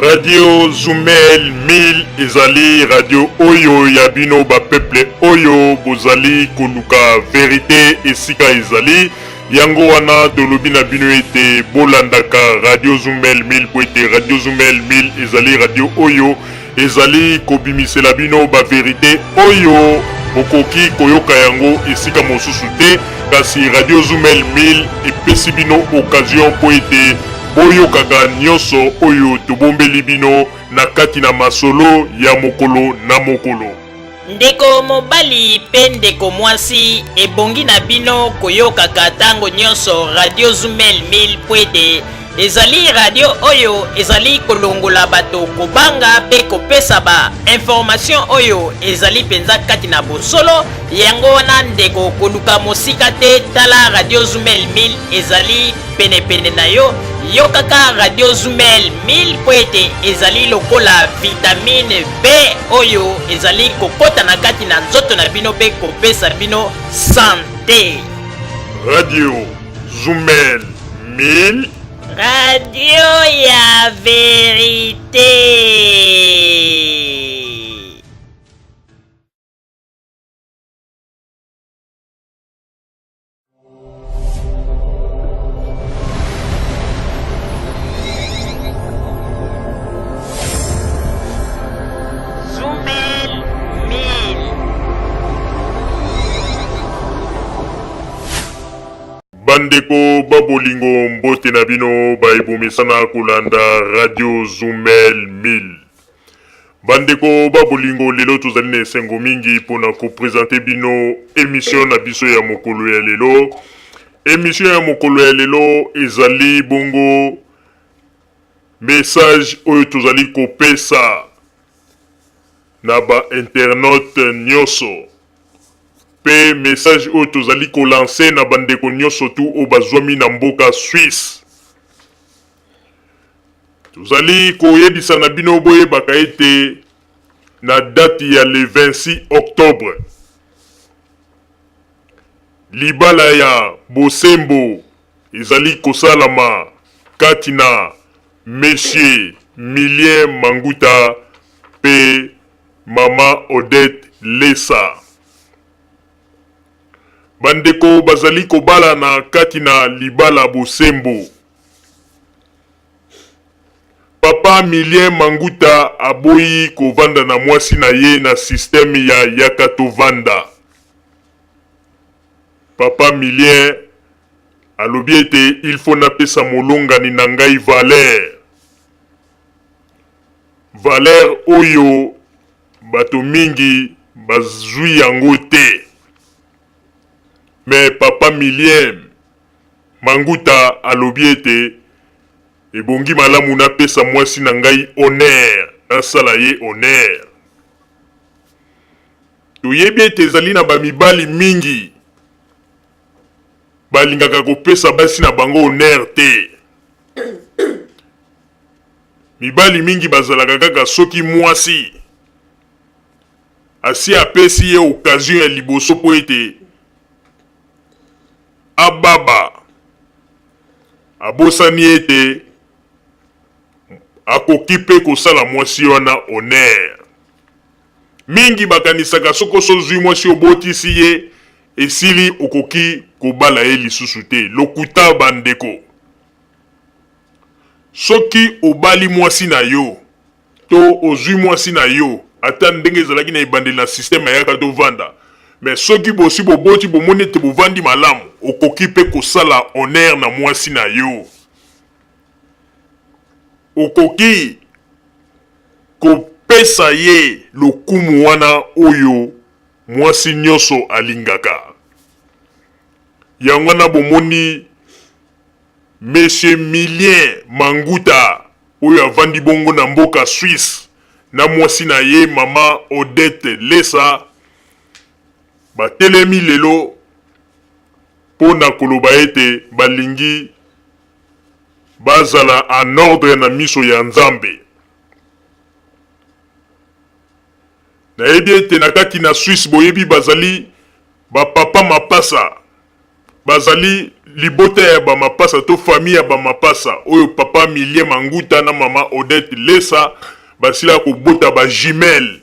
Radio Zumel 1000 ezali radio oyo ya bino ba peuple oyo bozali koluka verite esika ezali. Yango wana tolobi na bino ete bolandaka Radio Zumel 1000 po ete Radio Zumel 1000 ezali radio oyo ezali kobimisela bino ba verite oyo bokoki koyoka yango esika mosusu te, kasi Radio Zumel 1000 epesi bino occasion mpo ete boyokaka nyonso oyo tobombeli bino na kati na masolo ya mokolo na mokolo. Ndeko mobali pe ndeko mwasi, ebongi na bino koyokaka tango nyonso Radio Zumel 1000 mpo ete ezali radio oyo ezali kolongola bato kobanga pe kopesa ba information oyo ezali mpenza kati na bosolo. Yango wana ndeko, koluka mosika te, tala Radio Zumel 1000 ezali penepene na yo. Yokaka Radio Zumel 1000 mpo ete ezali lokola vitamine B oyo ezali kokota na kati na nzoto na bino mpe kopesa bino sante. Radio Zumel 1000, radio ya verite. Zumel 1000. Bandeko ba bolingo, mbote na bino baye bomesana kolanda Radio Zumel 1000. Bandeko ba bolingo, lelo tozali na esengo mingi pona ko presenter bino emission na biso ya mokolo ya lelo. Emission ya mokolo ya lelo ezali bongo message oyo tozali kopesa na ba internautes nyoso pe message oyo tozali ko lancer na bandeko nyoso tu oyo bazwami na mboka Suisse. Tozali koyebisa na bino boyebaka ete na date ya le 26 octobre, libala ya bosembo ezali kosalama kati na Monsieur Milien Manguta pe Mama Odette Lesa. Bandeko bazali kobalana kati na libala bosembo. Papa Milien Manguta aboyi kovanda na mwasi na ye na système ya yaka tovanda. Papa Milien alobi ete il faut napesa molongani na ngai valeur. Valeur oyo bato mingi bazui yango te. Mais papa Milien Manguta alobi ete ebongi malamu napesa mwasi na ngai honneur, nasala ye honneur. Toyebi ete ezali na ba mibali mingi balingaka kopesa basi na bango honneur te. Mibali mingi bazalaka kaka soki mwasi asi apesi ye occasion ya liboso mpo ete ababa, abosani ete akoki mpe kosala mwasi wana honneur. Mingi bakanisaka soki osozwi mwasi obotisi ye esili okoki kobala ye lisusu te. Lokuta ba ndeko. Soki obali mwasi na yo to ozwi mwasi na yo ata ndenge ezalaki na ebandeli na système ya yaka tovanda, mais soki bosi boboti bomoni ete bovandi malamu, okoki mpe kosala honneur na mwasi na yo. Okoki kopesa ye lokumu wana oyo mwasi nyonso alingaka. Yango wana bomoni Monsieur Milien Manguta oyo avandi bongo na mboka Suisse na mwasi na ye mama Odette Lesa batelemi lelo mpo na koloba ete balingi bazala en ordre na miso ya Nzambe. Nayebi ete na kati na Suisse boyebi bazali ba papa mapasa. Bazali libota ya ba mapasa to famille ya ba mapasa oyo papa Milien Manguta na mama Odette Lesa basila kobota ba jumelles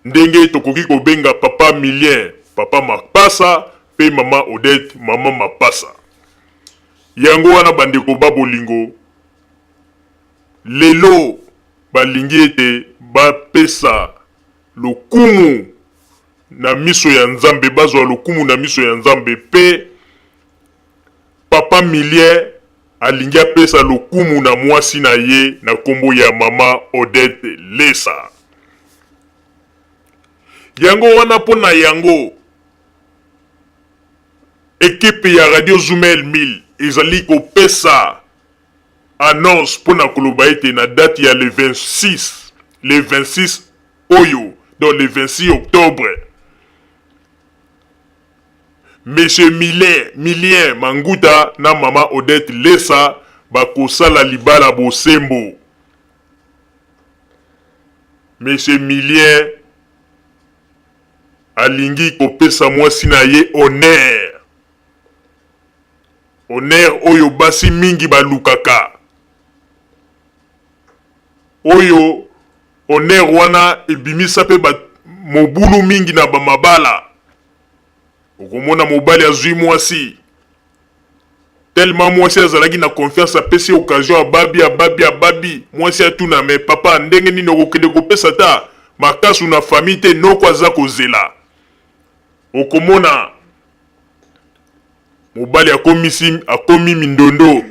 ndenge tokoki kobenga papa Milien papa mapasa pe mama Odette mama mapasa. Yango wana bandeko ba bolingo lelo balingi ete bapesa lokumu na miso ya Nzambe, bazwa lokumu na miso ya Nzambe pe papa Milien alingi apesa lokumu na mwasi na ye na kombo ya mama Odette Lesa. Yango wana mpo na yango ekipe ya Radio Zumel 1000 ezali kopesa annonce mpo na koloba ete na date ya le 26 le 26 oyo, donc le 26 octobre, Monsieur Milin, Milien Manguta na mama Odette Lesa bakosala libala bosembo. Monsieur Milien alingi kopesa mwasi na ye honneur. Honneur oyo basi mingi balukaka. Oyo honneur wana ebimisa pe ba mobulu mingi na ba mabala. Okomona mobali azui mwasi tellement mwasi azalaki na confiance apesi occasion ababi ababi ababi mwasi atuna mais papa ndenge nini okokende kopesa ata makasu na famille te noko aza kozela. Okomona mobali akomisi akomi mindondo.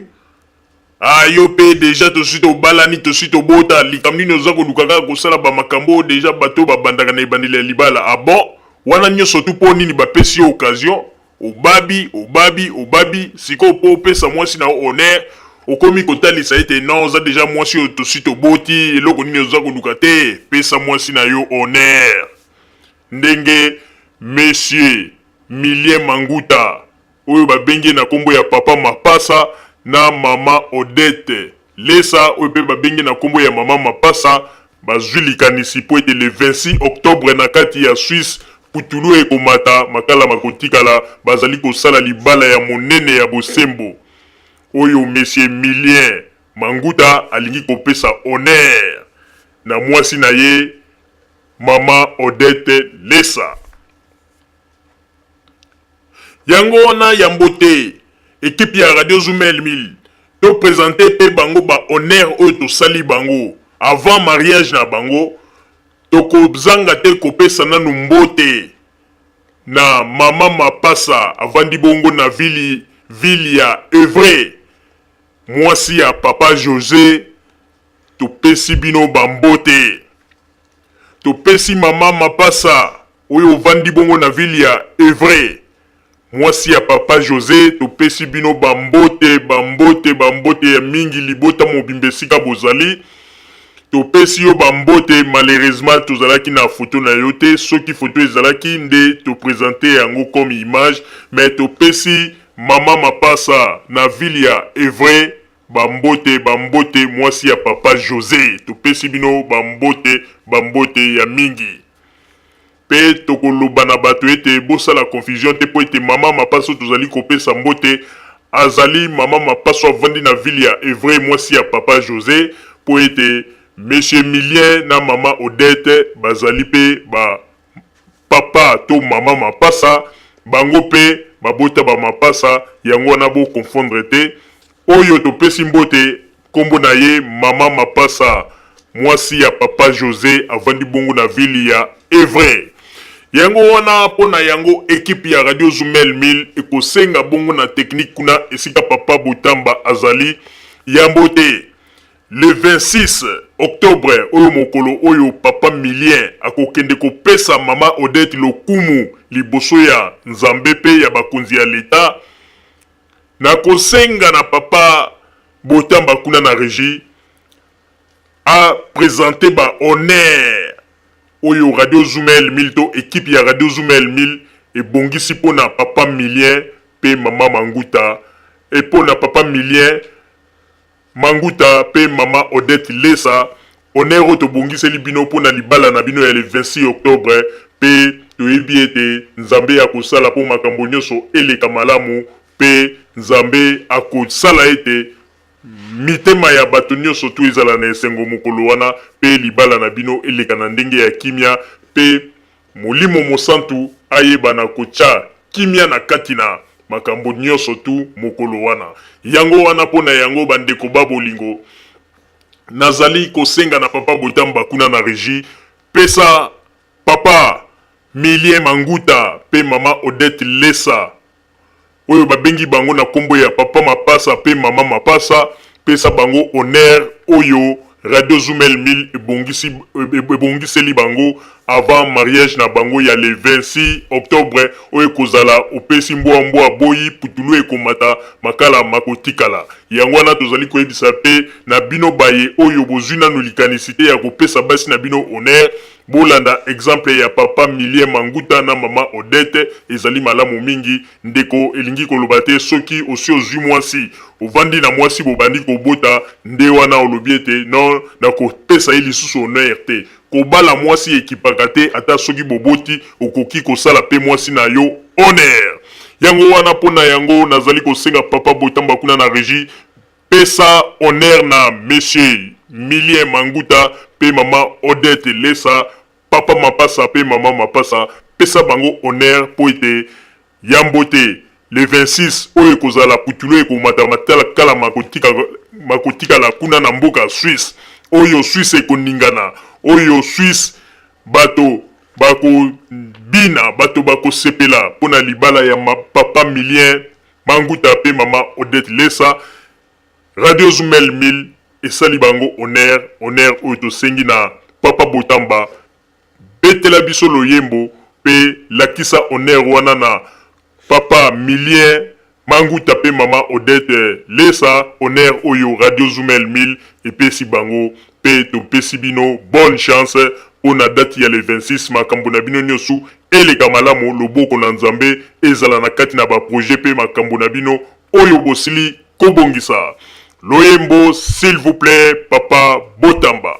Ah yo pe dejà tosi tobalani tosi tobota likambo nini oza koluka kaka kosala ba makambo oyo dejà bato oyo babandaka na ebandeli ya libala ah bon wana nionso tout po nini bapesi yo occasion obabi obabi obabi sikoyo po opesa mwasi na yo honneur okomi kotalisa ete non oza dejà mwasi oyo tosi toboti eloko nini oza koluka te pesa mwasi na yo honneur ndenge monsieur Milien Manguta oyo babengi ye na kombo ya papa Mapasa na mama Odette Lesa oyo pe babengi na kombo ya mama Mapasa bazui likanisi po ete le 26 octobre na kati ya Suisse putulu ekomata makala makotikala bazali kosala libala ya monene ya bosembo oyo monsieur Milien Manguta alingi kopesa honneur na mwasi na ye mama Odette Lesa. Yango wana yambo te equipe ya Radio Zumel 1000 to presenter pe bango ba honneur oyo tosali bango avant mariage na bango, tokozanga te kopesa nanu mbote na mama Mapasa avandi bongo na ville ville ya Evre, mwasi ya papa Jose, topesi bino ba mbote. Topesi mama Mapasa oyo ovandi bongo na ville ya Evre, mwasi ya papa Jose, topesi bino ba mbote, ba mbote, ba mbote ya mingi libota mobimba esika bozali. Topesi yo ba mbote, malheureusement tozalaki na photo na yo te, soki photo ezalaki nde to presenter yango comme image, mais topesi mama Mapasa na ville ya Evre Ba mbote ba mbote mwasi ya papa Jose topesi bino ba mbote ba mbote ya mingi pe tokoloba na bato ete bosala confusion te po ete mama mapaso tozali kopesa mbote azali mama mapaso avandi na ville ya Evre mwasi ya papa Jose po ete monsieur Milien na mama Odette bazali pe ba Papa to mama mapasa bango pe babota ba mapasa yango wana bo confondre te oyo topesi mbote kombo na ye mama mapasa mwasi ya papa Jose avandi bongo na ville ya Evre yango wana po na yango equipe ya radio Zumel 1000 ekosenga bongo na technique kuna esika papa Botamba azali yambo te Le 26 octobre oyo mokolo oyo papa Milien akokende kopesa mama Odette lokumu liboso ya Nzambe pe ya bakonzi ya leta, nakosenga na papa Botamba kuna na regie a presenter ba honneurs oyo Radio Zumel 1000 to equipe ya Radio Zumel 1000 ebongisi pona papa Milien pe mama Manguta et pona papa Milien Manguta pe mama Odette Lesa, honneur oyo tobongiseli bino po na libala na bino ya le 26 octobre pe toyebi ete Nzambe akosala po makambo nionso eleka malamu. mpe Nzambe akosala ete mitema ya bato nyonso tu ezala na esengo mokolo wana, mpe libala na bino eleka na ndenge ya kimia, mpe Molimo Mosantu ayeba na kotya kimia na kati na makambo nyonso tu mokolo wana. Yango wana, mpo na yango, bandeko ba bolingo, nazali kosenga na Papa Botamba kuna na regie, pesa Papa Milien Manguta mpe Mama Odette Lesa, oyo babengi bango na kombo ya Papa Mapasa mpe Mama Mapasa, pesa bango honneur oyo Radio Zumel 1000 ebongisi, ebongiseli bango avant mariage na bango ya le 26 octobre oyo ekozala opesi mbwa mbwa aboyi putulu ekomata makala makotikala. Yango wana tozali koyebisa mpe na bino baye oyo bozwi nanu likanisi te ya kopesa basi na bino honneur, Bolanda exemple ya papa Milien Manguta na mama Odette ezali malamu mingi ndeko elingi koloba te soki osi ozui mwasi ovandi na mwasi bobandi kobota nde wana olobi ete non nakopesa ye lisusu honneur te kobala mwasi ekipaka te ata soki boboti okoki kosala pe mwasi na yo honneur yango wana pona yango nazali kosenga papa Botamba kuna na regie Pesa honneur na monsieur Milien Manguta pe mama Odette Lesa, papa Mapasa pe mama Mapasa, pesa bango honneur po ete yambo te le 26 oyo ekozala putulu ekomata matakala makotikala kuna na mboka Suisse, oyo Suisse ekoningana, oyo Suisse bato bakobina, bato bakosepela po na libala ya papa Milien Manguta pe mama Odette Lesa, Radio Zumel 1000 esali bango honneur, honneur oyo tosengi na Papa Botamba, betela biso loyembo pe lakisa honneur wana na Papa Milien Manguta pe mama Odette Lesa, honneur oyo Radio Zumel 1000 epesi bango pe topesi bino bonne chance pona date ya le 26 makambo na bino niosu eleka malamu loboko na Nzambe ezala na kati na ba projet pe makambo na bino oyo bosili kobongisa. Loyembo s'il vous plait papa Botamba.